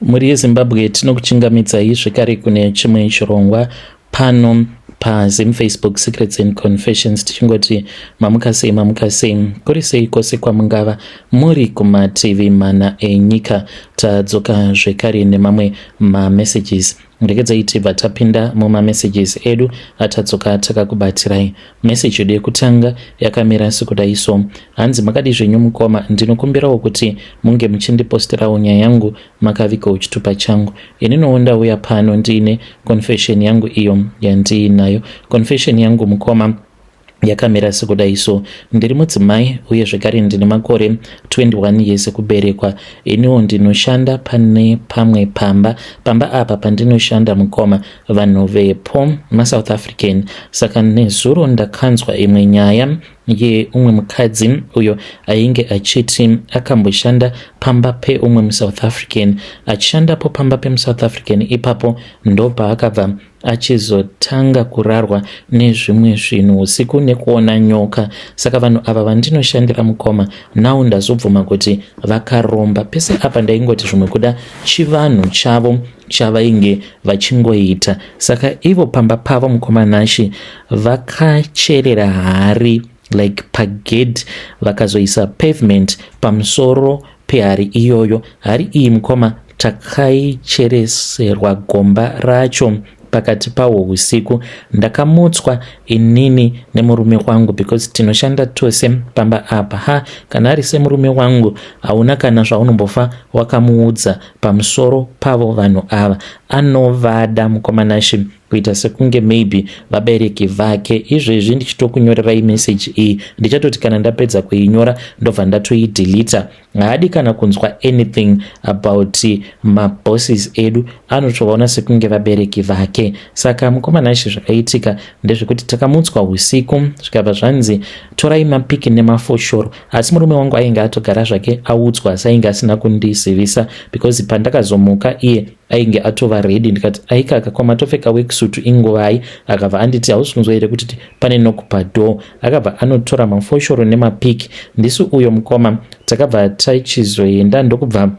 Mhuri yeZimbabwe, tinokuchingamidzai zvekare kune chimwe chirongwa pano paZim Facebook Secrets and Confessions, tichingoti mamuka sei, mamuka sei, kuri sei kwose kwamungava muri kumativi mana enyika. Tadzoka zvekare nemamwe mamessages. Regedzai tibva tapinda mumamessages edu atadzoka takakubatirai. Message yedu yekutanga yakamira sekudai so. Hanzi, "Makadi zvenyu mukoma? Ndinokumbirawo kuti munge muchindiposterawo nyaya yangu makavigawo chitupa changu. Ininowo ndauya pano ndiine confession yangu iyo yandiinayo. Confession yangu, mukoma, yakamira sekudai so. Ndiri mudzimai uye zvekare ndine makore 21 years ekuberekwa. Iniwo ndinoshanda pane pamwe pamba. Pamba apa pandinoshanda, mukoma, vanhu vepo maSouth African. Saka nezuro ndakanzwa imwe nyaya yeumwe mukadzi uyo ainge achiti akamboshanda pamba peumwe muSouth African. Achishandapo pamba pemuSouth African ipapo, ndopaakabva achizotanga kurarwa nezvimwe zvinhu usiku nekuona nyoka. Saka vanhu ava vandinoshandira, mukoma, now ndazobvuma kuti vakaromba. Pese apa ndaingoti zvimwe kuda chivanhu chavo chavainge vachingoita. Saka ivo pamba pavo, mukoma Nashi, vakacherera hari like pagate, vakazoisa pavement pamusoro pehari iyoyo. Hari iyi, mukoma, takaichereserwa gomba racho pakati pahwo usiku. Ndakamutswa inini nemurume wangu because tinoshanda tose pamba apa. Ha, kana ari semurume wangu, hauna kana zvaunombofa wakamuudza pamusoro pavo vanhu ava. Anovada, mukoma Nashi, kuita sekunge maybe vabereki vake. Izvezvi ndichitokunyorerai meseji iyi, ndichatoti kana ndapedza kuinyora ndobva ndatoidhilita. Haadi kana kunzwa anything about mabosses edu, anotovaona sekunge vabereki vake. Saka mukoma Nashi, zvakaitika ndezvekuti takamutswa usiku, zvikabva zvanzi torai mapiki nemafoshoro. Asi murume wangu ainge atogara zvake audzwa, asi ainge asina kundizivisa because pandakazomuka iye ainge atova ready. Ndikati, "Aikaka, kwamatopfeka worksuit inguvai?" Akabva anditi, "Hausi kunzwa here kuti pane knock padoor?" Akabva anotora mafoshoro nemapiki. Ndisu uyo, mukoma, takabva tachizoenda, ndokubva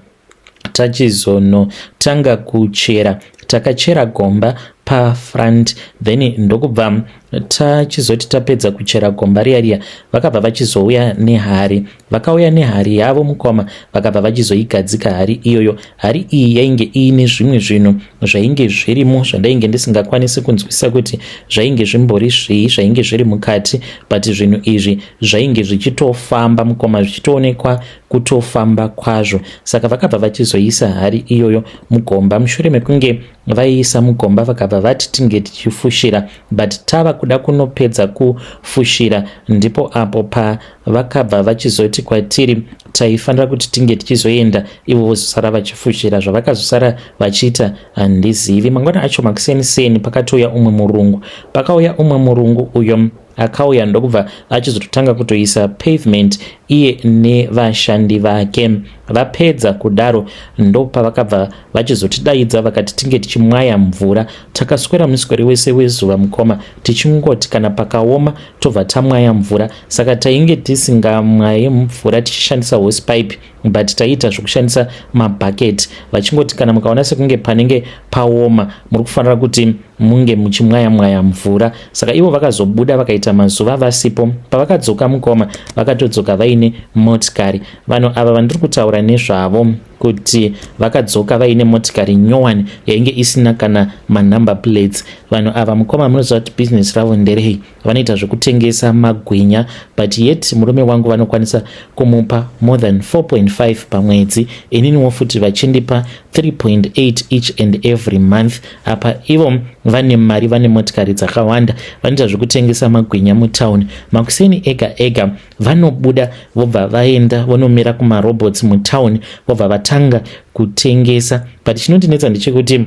tachizonotanga kuchera. Takachera gomba pafront, then ndokubva tachizoti tapedza kuchera gomba riya riya, vakabva vachizouya nehari. Vakauya nehari yavo, mukoma, vakabva vachizoigadzika hari iyoyo. Hari iyi yainge iine zvimwe zvinhu zvainge zvirimo zvandainge ndisingakwanisi kunzwisa kuti zvainge zvimbori zvii zvainge zviri mukati, but zvinhu izvi zvainge zvichitofamba, mukoma, zvichitoonekwa kutofamba kwazvo. Saka vakabva vachizoisa hari iyoyo mugomba. Mushure mekunge vaiisa mugomba, vakabva vati tinge tichifushira, but tava kuda kunopedza kufushira, ndipo apo pavakabva vachizoti kwatiri taifanira kuti tinge tichizoenda, ivo vozosara vachifushira. Zvavakazosara vachiita handizivi. Mangwana acho makuseniseni pakatouya umwe murungu. Pakauya umwe murungu uyo, akauya ndokubva achizototanga kutoisa pavement iye nevashandi vake. Vapedza kudaro, ndopavakabva vachizotidaidza, vakati tinge tichimwaya mvura. Takaswera musweri wese wezuva, mukoma, tichingoti kana pakaoma tobva tamwaya mvura. Saka tainge tisingamwaye mvura tichishandisa hosepipe, but taiita zvokushandisa mabhaketi, vachingoti kana mukaona sekunge panenge paoma, muri kufanira kuti munge muchimwaya mwaya mvura. Saka ivo vakazobuda, vakaita mazuva vasipo. Pavakadzoka, mukoma, vakatodzoka vaine motikari. Vanhu ava vandiri kutaura nezvavo kuti vakadzoka vaine motikari nyowani yainge isina kana manumber plates, vanhu ava, mukoma, munoziva kuti bhizinesi ravo nderei? Vanoita zvekutengesa magwinya. But yet murume wangu vanokwanisa kumupa more than 4.5 pamwedzi, ininiwo futi vachindipa 3.8 each and every month. Apa ivo vane mari, vane motikari dzakawanda, vanoita zvekutengesa magwinya mutauni. Makuseni ega ega vanobuda, vobva vaenda vonomira kumarobots mutauni, vobva vatanga kutengesa. But chinondinetsa ndechekuti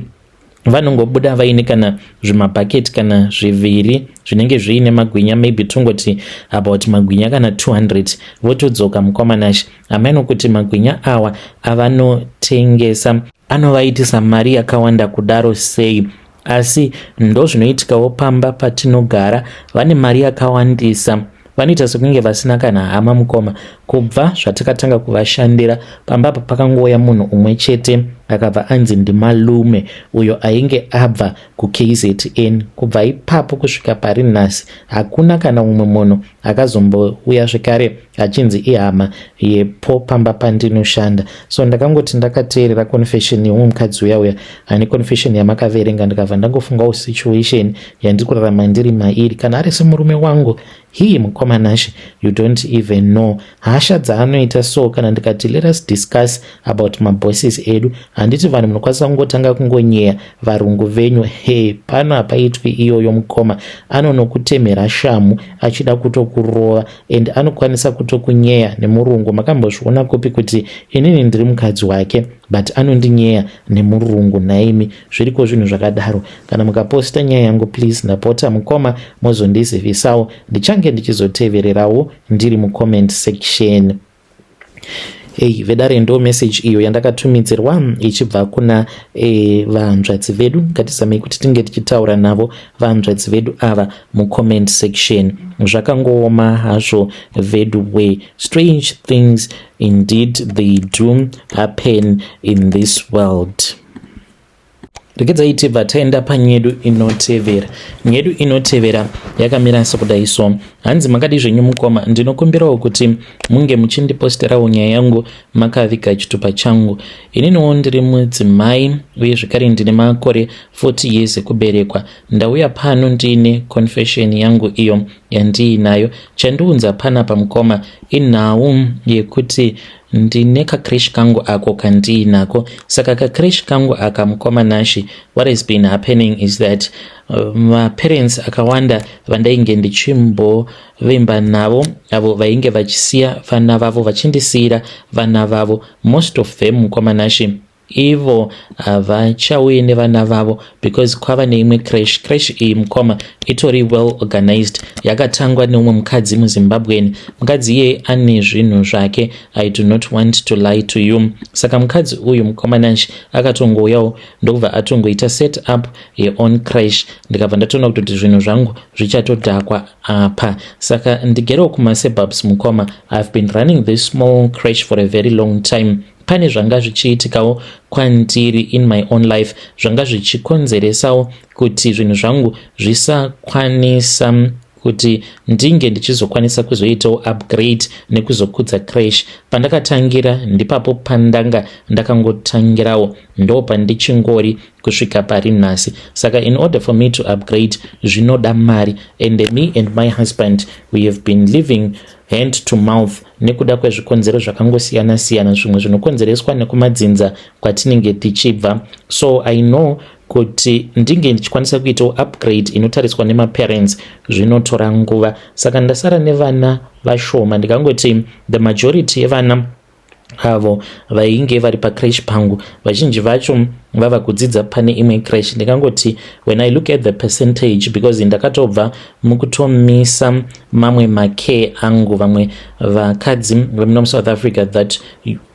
vanongobuda vaine kana zvimabhaketi kana zviviri zvinenge zviine magwinya, maybe tongoti about magwinya kana 200, votodzoka. Mukoma Nashi, hameno kuti magwinya awa avanotengesa anovaitisa mari yakawanda kudaro sei, asi ndo zvinoitikawo pamba patinogara. Vane mari yakawandisa, vanoita sekunge vasina kana hama. Mukoma, kubva zvatakatanga kuvashandira pamba apa, pakangouya munhu umwe chete. Akabva anzi ndimalume uyo ainge abva kuKZN. Kubva ipapo kusvika pari nhasi hakuna kana umwe munhu akazombouya zvekare achinzi ihama yepo pamba pandinoshanda. So ndakangoti ndakateerera confession yeumwe mukadzi uya uya ane confession yamakaverenga, ndikabva ndangofungawo situation yandiri kurarama ndiri mairi. Kana ari semurume wangu, hii, mukoma Nashe, you don't even know hasha dzaanoita. So kana ndikati let us discuss about mabosses edu, handiti vanhu munokwanisa kungotanga kungonyeya varungu venyu? He, pano hapaitwi iyoyo, mukoma. Anonokutemhera shamu achida kutokurova and anokwanisa kutokunyeya nemurungu. Makambozviona kupi kuti inini ndiri mukadzi wake but anondinyeya nemurungu? Naimi, zviriko zvinhu zvakadaro? Kana mukaposta nyaya yangu, please, ndapota mukoma, mozondizivisawo. Ndichange ndichizotevererawo ndiri mucomment section. Ei vedare, ndo message iyo yandakatumidzirwa ichibva kuna vanzvadzi vedu. Ngatizamei kuti tinge tichitaura navo vanzvadzi vedu ava mucomment section. Zvakangooma hazvo vedu way. Strange things indeed, they do happen in this world. Regedzai tibva taenda panyedu inotevera. Nyedu inotevera yakamira sekudai. So hanzi, "Makadi zvenyu mukoma? Ndinokumbirawo kuti munge muchindiposterawo nyaya yangu makaviga chitupa changu. Ininiwo ndiri mudzimai uye zvekare ndine makore 40 years ekuberekwa. Ndauya pano ndiine confession yangu iyo yandiinayo. Chandiunza panapa mukoma inhau yekuti ndine kacreche kangu ako kandiinako. Saka kacreche kangu aka, mukoma Nashi, what has been happening is that maparents akawanda vandainge ndichimbovimba navo, avo vainge vachisiya vana vavo, vachindisiyira vana vavo, most of them, mukoma Nashi, ivo havachauyi nevana vavo because kwava neimwe creche. Creche iyi, mukoma, itori well organized. Yakatangwa neumwe mukadzi muZimbabweni. Mukadzi iyeye ane zvinhu zvake, I do not want to lie to you. Saka mukadzi uyu, mukoma Nash, akatongouyawo ndokubva atongoita set up yeown creche. Ndikabva ndatoona kutoti zvinhu zvangu zvichatodhakwa apa. Saka ndigerewo kumasuburbs, mukoma. I've been running this small creche for a very long time. Pane zvanga zvichiitikawo kwandiri in my own life zvanga zvichikonzeresawo kuti zvinhu zvangu zvisakwanisa kuti ndinge ndichizokwanisa kuzoitawo upgrade nekuzokudza creche. Pandakatangira ndipapo pandanga ndakangotangirawo, ndo pandichingori kusvika pari nhasi. Saka in order for me to upgrade zvinoda mari, and me and my husband, we have been living hand to mouth nekuda kwezvikonzero zvakangosiyana-siyana, zvimwe zvinokonzereswa nekumadzinza kwatinenge tichibva. So I know kuti ndinge ndichikwanisa kuitawo upgrade inotariswa nemaparents zvinotora nguva. Saka ndasara nevana vashoma. Ndikangoti the majority yevana avo vainge vari pacreche pangu, vazhinji vacho vava kudzidza pane imwe creche. Ndingangoti when I look at the percentage, because ndakatobva mukutomisa mamwe macare angu, vamwe vakadzi vemuno muSouth Africa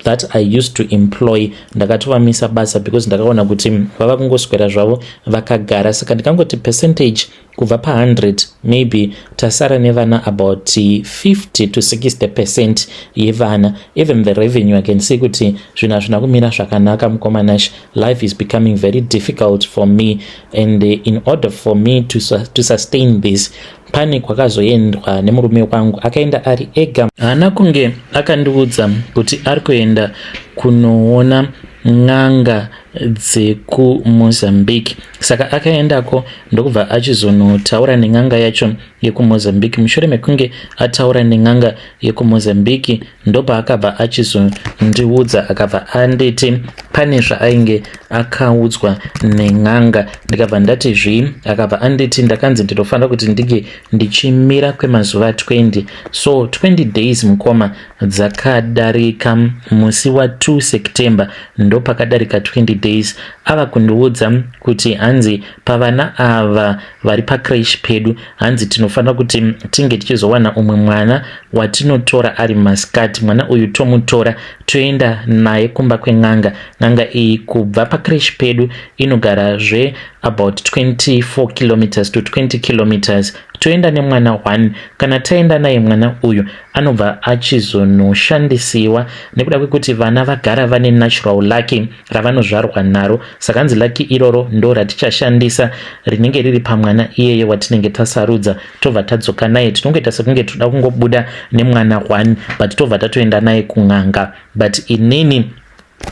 that I used to employ, ndakatovamisa basa because ndakaona kuti vava kungoswera zvavo vakagara. Saka ndikangoti percentage kubva pa100, maybe tasara nevana about 50 to 60% yevana. Even the revenue, I can see kuti zvinhu hazvina kumira zvakanaka, mukoma Nash. Life is becoming very difficult for me, and in order for me to sustain this, pane kwakazoendwa nemurume wangu. Akaenda ari ega, haana kunge akandiudza kuti ari kuenda kunoona n'anga dzekuMozambique. Saka akaendako ndokubva achizonotaura nen'anga yacho yekuMozambique. Mushure mekunge ataura nen'anga yekuMozambique, ndopaakabva achizondiudza. Akabva anditi pane zvaainge akaudzwa nen'anga. Ndikabva ndati, "Zvii?" Akabva anditi, "Ndakanzi ndinofanira kuti ndinge ndichimira kwemazuva 20." So 20 days, mukoma, dzakadarika. Musi wa2 September ndopakadarika 20 days. Ava kundiudza kuti hanzi pavana ava vari pacreche pedu, hanzi tinofanira kuti tinge tichizowana umwe mwana watinotora ari masikati. Mwana uyu tomutora toenda naye kumba kwen'anga. N'anga iyi kubva pacreche pedu inogarazve About 24 kilometers to 20 kilometers. Toenda nemwana 1. Kana taenda naye, mwana uyu anobva achizonoshandisiwa nekuda kwekuti vana vagara vane natural lucky ravanozvarwa naro. Saka hanzi lucky iroro ndo ratichashandisa, rinenge riri pamwana iyeye watinenge tasarudza. Tobva tadzoka naye. Tinongoita sekunge toda kungobuda nemwana 1, but tobva tatoenda naye kun'anga. But inini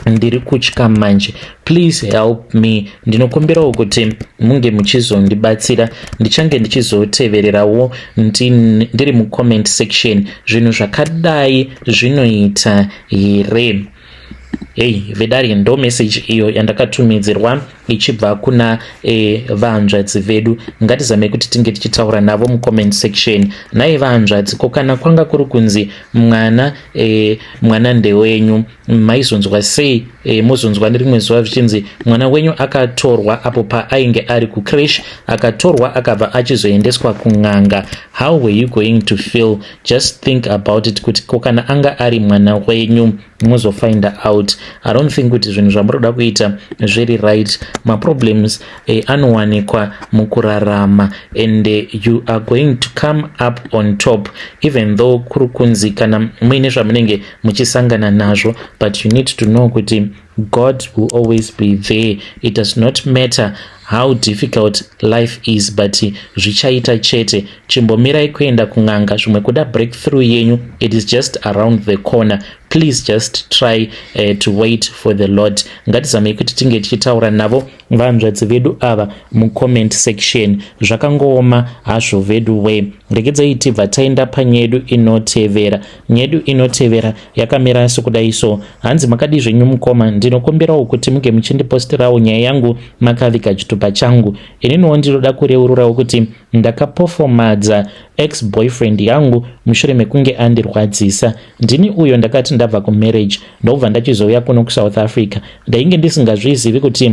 ndiri kutya manje. Please help me. Ndinokumbirawo kuti munge muchizondibatsira. Ndichange ndichizotevererawo ndiri mucomment section. Zvinhu zvakadai zvinoita here? Hei vedare, ndo message iyo yandakatumidzirwa ichibva kuna vahanzvadzi vedu. Ngatizamei kuti tinge tichitaura navo mucomment section. Nai vahanzvadzi, ko kana kwanga kuri kunzi mwana ndewenyu, maizonzwa sei? Muzonzwa nerimwe zuva zvichinzi mwana wenyu akatorwa apo paainge ari kucreche, akatorwa akabva achizoendeswa kun'anga. How were you going to feel? Just think about it, kuti ko kana anga ari mwana wenyu, muzofind out. I don't think kuti zvinhu zvamuri kuda kuita zviri right. Maproblems anowanikwa mukurarama and you are going to come up on top, even though kuri kunzi kana muine zvamunenge muchisangana nazvo, but you need to know kuti God will always be there. It does not matter how difficult life is, but zvichaita chete. Chimbomirai kuenda kun'anga. Zvimwe kuda breakthrough yenyu, it is just around the corner. Please just try to wait for the Lord. Ngatizamei kuti tinge tichitaura navo vanzvadzi vedu ava mucomment section. Zvakangooma hazvo vedu we. Regedzai tibva taenda panyedu inotevera. Nyedu inotevera yakamira sekudai so. Hanzi, "Makadi zvenyu mukoma? Ndinokumbirawo kuti munge muchindipostirawo nyaya yangu makaviga chitupa changu. Ininiwo ndinoda kureururawo kuti ndakapofomadza ex boyfriend yangu mushure mekunge andirwadzisa. Ndini uyo ndakati ndabva kumarriage, ndobva ndachizouya kuno kuSouth Africa. Ndainge ndisingazvizivi kuti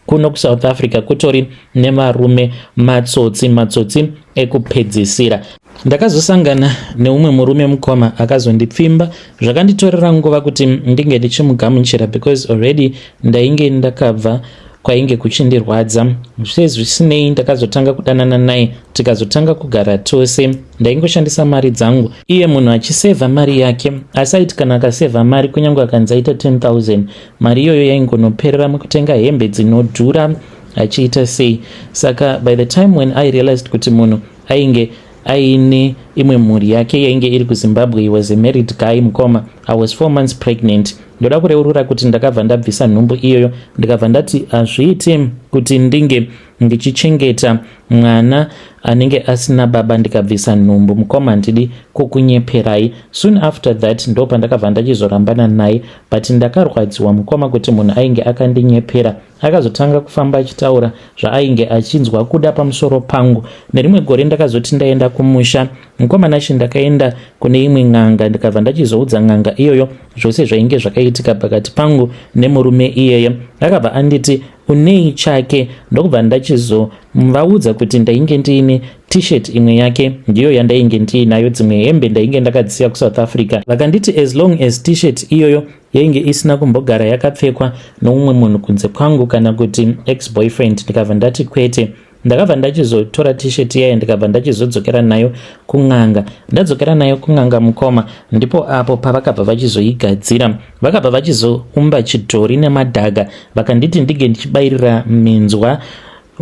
kuno kuSouth Africa kutori nemarume matsotsi, matsotsi ekupedzisira. Ndakazosangana neumwe murume, mukoma, akazondipfimba. Zvakanditorera nguva kuti ndinge ndichimugamuchira because already ndainge ndakabva kwainge kuchindirwadza. Sezvisinei, ndakazotanga kudanana naye, tikazotanga kugara tose. Ndaingoshandisa mari dzangu, iye munhu achisevha mari yake. Asi aiti kana akasevha mari, kunyange akanzi aita 10,000, mari iyoyo yaingonoperera mukutenga hembe dzinodhura, achiita sei. Saka by the time when I realized kuti munhu ainge aine imwe mhuri yake yainge iri kuZimbabwe, he was a married guy, mukoma, I was 4 months pregnant. Ndoda kureurura kuti ndakabva ndabvisa nhumbu iyoyo. Ndikabva ndati hazviiti kuti ndinge ndichichengeta mwana anenge asina baba. Ndikabvisa nhumbu, mukoma, handidi kukunyeperai. Soon after that ndo pandakabva ndachizorambana naye, but ndakarwadziwa, mukoma, kuti munhu ainge akandinyepera. Akazotanga kufamba achitaura zvaainge achinzwa kuda pamusoro pangu. Nerimwe gore ndakazoti ndaenda kumusha, mukoma Nashi, ndakaenda kune imwe n'anga. Ndikabva ndachizoudza n'anga iyoyo zvose zvainge zvakaitika pakati pangu nemurume iyeye. Akabva anditi, 'Unei chake?' Ndokubva ndachizovaudza kuti ndainge ndiine T-shirt imwe yake, ndiyo yandainge ndiinayo. Dzimwe hembe ndainge ndakadzisiya kuSouth Africa. Vakanditi as long as T-shirt iyoyo yainge isina kumbogara yakapfekwa noumwe munhu kunze kwangu kana kuti ex boyfriend. Ndikabva ndati kwete. Ndakabva ndachizotora T-shirt yayo, ndikabva ndachizodzokera nayo kun'anga. Ndadzokera nayo kun'anga, mukoma, ndipo apo pavakabva vachizoigadzira. Vakabva vachizoumba chidhori nemadhaga. Vakanditi ndinge ndichibayirira minzwa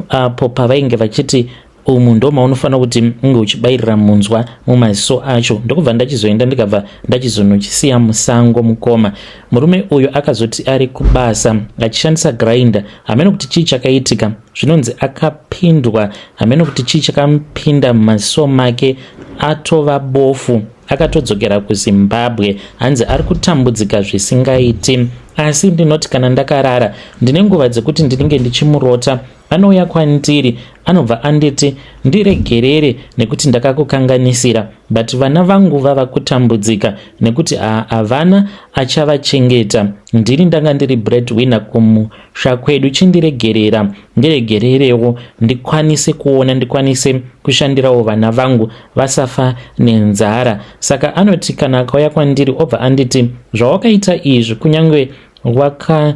apo pavainge vachiti umu ndo maunofanira kuti unge uchibayirira munzwa mumaziso acho. Ndokubva ndachizoenda, ndikabva ndachizonochisiya musango, mukoma. Murume uyu akazoti ari kubasa achishandisa grinder, hamene kuti chii chakaitika. Zvinonzi akapindwa, hamene kuti chii chakamupinda mumaziso make, atova bofu. Akatodzokera kuZimbabwe. Hanzi ari kutambudzika zvisingaiti, asi ndinoti kana ndakarara, ndine nguva dzekuti ndinenge ndichimurota. Anouya kwandiri, anobva anditi ndiregerere nekuti ndakakukanganisira, but vana vangu vava kutambudzika nekuti havana achavachengeta. Ndini ndanga ndiri breadwinner kumusha kwedu. Chindiregerera, ndiregererewo, ndikwanise kuona, ndikwanise kushandirawo vana vangu, vasafa nenzara." Saka anoti kana akauya kwandiri, obva anditi, "Zvawakaita izvi, kunyange waka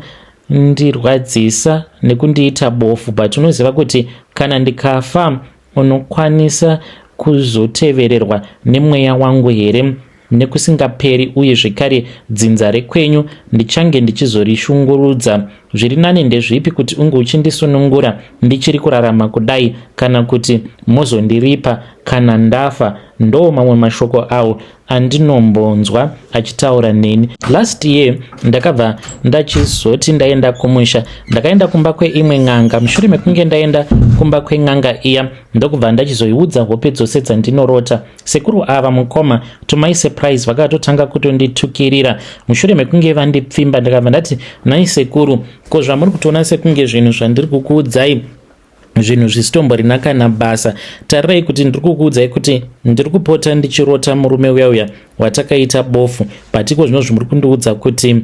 Nekundirwadzisa, nekundiita bofu, but unoziva kuti kana ndikafa unokwanisa kuzotevererwa nemweya wangu here nekusingaperi? Uye zvekare dzinza rekwenyu ndichange ndichizorishungurudza. Zviri nani ndezvipi, kuti unge uchindisunungura ndichiri kurarama kudai, kana kuti mozondiripa kana ndafa? Ndo mamwe mashoko awo andinombonzwa achitaura neni. Last year ndakabva ndachizoti ndaenda kumusha, ndakaenda kumba kweimwe n'anga. Mushure mekunge ndaenda kumba kwen'anga iya, ndokubva ndachizoiudza hope dzose dzandinorota. Sekuru ava, mukoma, to my surprise vakatotanga kutonditukirira. Mushure mekunge vandipfimba, ndakabva ndati, "Nai sekuru, ko zvamuri kutoona sekunge zvinhu zvandiri kukuudzai zvinhu zvisitomborina kana basa? Tarirai kuti ndiri kukuudzai kuti ndiri kupota ndichirota murume uya uya watakaita bofu, but iko zvino zvimuri kundiudza kuti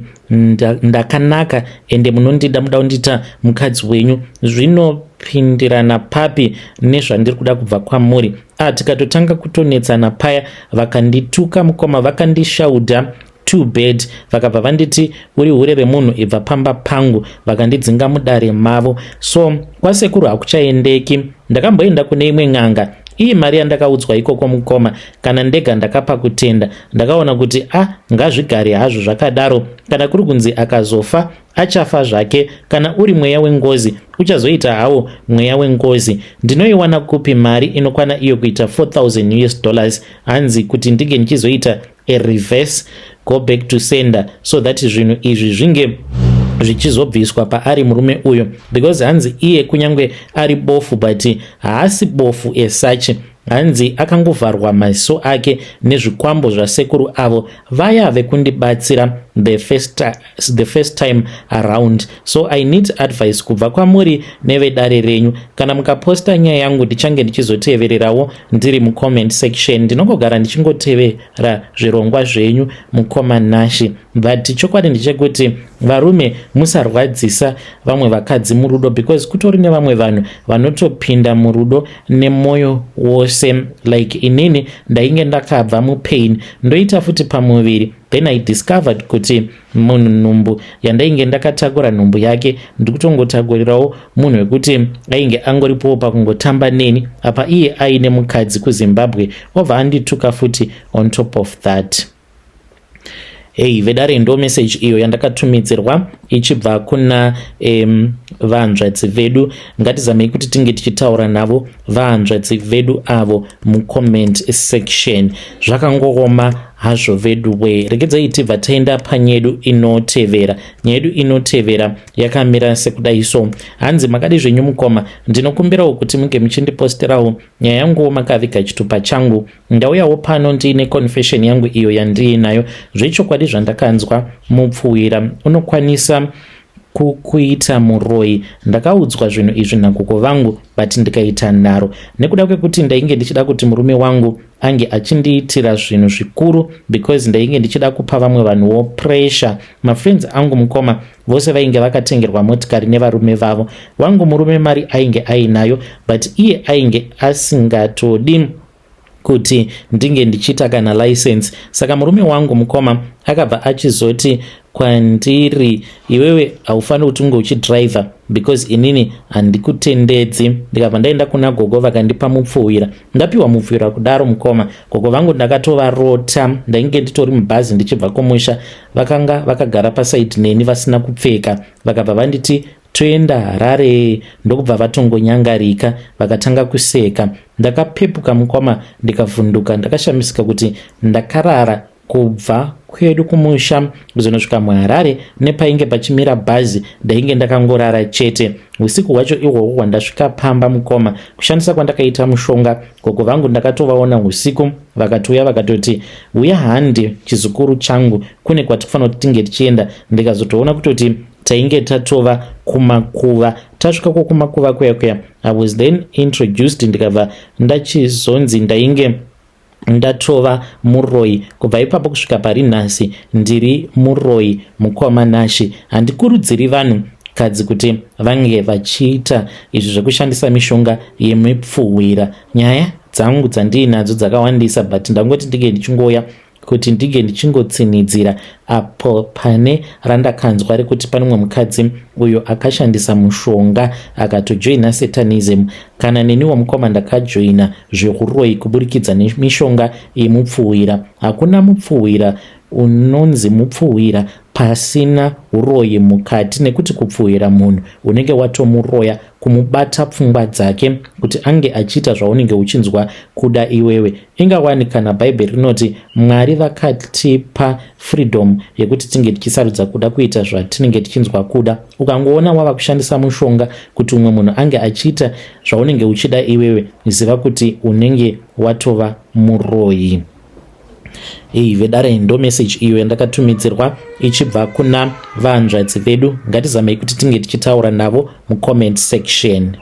ndakanaka ende munondida, muda kundiita mukadzi wenyu, zvinopindirana papi nezvandiri kuda kubva kwamuri?" A, tikatotanga kutonetsana paya. Vakandituka, mukoma, vakandishaudha too bad. Vakabva vanditi, "Uri hure remunhu, ibva pamba pangu." Vakandidzinga mudare mavo. So kwasekuru hakuchaendeki. Ndakamboenda kune imwe n'anga iyi. Mari yandakaudzwa ikoko, mukoma, kana ndega ndakapa kutenda. Ndakaona kuti a, ngazvigare hazvo zvakadaro. Kana kuri kunzi akazofa, achafa zvake. Kana uri mweya wengozi, uchazoita hawo mweya wengozi. Ndinoiwana kupi mari inokwana iyo kuita US$4000, hanzi kuti ndinge ndichizoita a reverse go back to sender, so that zvinhu izvi zvinge zvichizobviswa paari murume uyo? Because hanzi iye kunyange ari bofu, but haasi bofu as such. Hanzi akangovharwa maziso ake nezvikwambo zvasekuru avo vaya vekundibatsira the first time around. So I need advice kubva kwamuri nevedare renyu. Kana mukaposta nyaya yangu, ndichange ndichizotevererawo ndiri mucomment section. Ndinongogara ndichingotevera zvirongwa zvenyu, mukoma Nashi, but chokwadi ndechekuti varume, musarwadzisa vamwe vakadzi murudo, because kutori nevamwe vanhu vanotopinda murudo nemwoyo wose. Like inini ndainge ndakabva mupain, ndoita futi pamuviri. Then I discovered kuti munhu, nhumbu yandainge ndakatakura, nhumbu yake ndikutongotakurirawo munhu wekuti ainge angoripowo pakungotamba neni. Apa iye aine mukadzi kuZimbabwe, obva andituka futi on top of that. Hei vedare, ndo message iyo yandakatumidzirwa ichibva kuna vahanzvadzi vedu. Ngatizamei kuti tinge tichitaura navo vahanzvadzi vedu avo mucomment section. Zvakangooma hazvo vedu we. Regedzai tibva taenda panyedu inotevera. Nyaya yedu inotevera yakamira sekudai so. Hanzi, "Makadi zvenyu mukoma? Ndinokumbirawo kuti munge muchindiposterawo nyaya yanguwo makaviga chitupa changu. Ndauyawo pano ndiine confession yangu iyo yandiinayo. Zvechokwadi zvandakanzwa, mupfuwira unokwanisa kukuita muroi. Ndakaudzwa zvinhu izvi nagogo vangu, but ndikaita nharo nekuda kwekuti ndainge ndichida kuti murume wangu ange achindiitira zvinhu zvikuru, because ndainge ndichida kupa vamwe vanhuwo pressure. Mafriends angu, mukoma, vose vainge vakatengerwa motikari nevarume vavo. Wangu murume mari ainge ainayo, but iye ainge asingatodi kuti ndinge ndichiita kana license. Saka murume wangu, mukoma, akabva achizoti kwandiri, 'Iwewe haufaniri kuti unge uchidhiraivha because inini handikutendedzi.' Ndikabva ndaenda kuna gogo, vakandipa mupfuwira. Ndapiwa mupfuwira kudaro, mukoma, gogo vangu ndakatovarota. Ndainge nditori mubhazi ndichibva kumusha. Vakanga vakagara pasaidi neni vasina kupfeka. Vakabva vanditi, 'Toenda Harare.' Ndokubva vatongonyangarika, vakatanga kuseka. Ndakapepuka, mukoma, ndikavhunduka. Ndakashamisika kuti ndakarara kubva kwedu kumusha kuzonosvika muHarare nepainge pachimira bhazi, ndainge ndakangorara chete. Usiku hwacho ihwohwo hwandasvika pamba, mukoma, kushandisa kwandakaita mushonga, gogo vangu ndakatovaona usiku. Vakatouya vakatoti, 'Uya handi chizukuru changu, kune kwatikufanira kuti tinge tichienda.' Ndikazotoona kutoti tainge tatova kumakuva. Tasvika kwokumakuva kuya kuya, I was then introduced, ndikabva ndachizonzi ndainge ndatova muroi. Kubva ipapo kusvika pari nhasi ndiri muroi. Mukoma Nashi, handikurudziri vanhu kadzi kuti vange vachiita izvi zvekushandisa mishonga yemipfuhwira. Nyaya dzangu dzandiinadzo dzakawandisa, but ndangoti ndinge ndichingouya." Kuti ndige ndichingotsinidzira apo pane randakanzwa rekuti pane mumwe mukadzi uyo akashandisa mushonga akatojoina satanism. Kana neniwo mukoma ndakajoina zvehuroyi kuburikidza nemishonga yemupfuwira. Hakuna mupfuwira unonzi mupfuwira pasina uroyi mukati, nekuti kupfuwira munhu unenge watomuroya, kumubata pfungwa dzake kuti ange achiita zvaunenge uchinzwa kuda iwewe. Ingawani kana Bhaibheri rinoti Mwari vakatipa freedom yekuti tinge tichisarudza kuda kuita zvatinenge tichinzwa kuda. Ukangoona wava kushandisa mushonga kuti umwe munhu ange achiita zvaunenge uchida iwewe, ziva kuti unenge watova muroyi. Iyi vedare ndo message iyo yandakatumidzirwa ichibva kuna vanzvadzi vedu. Ngatizamei kuti tinge tichitaura navo mucomment section.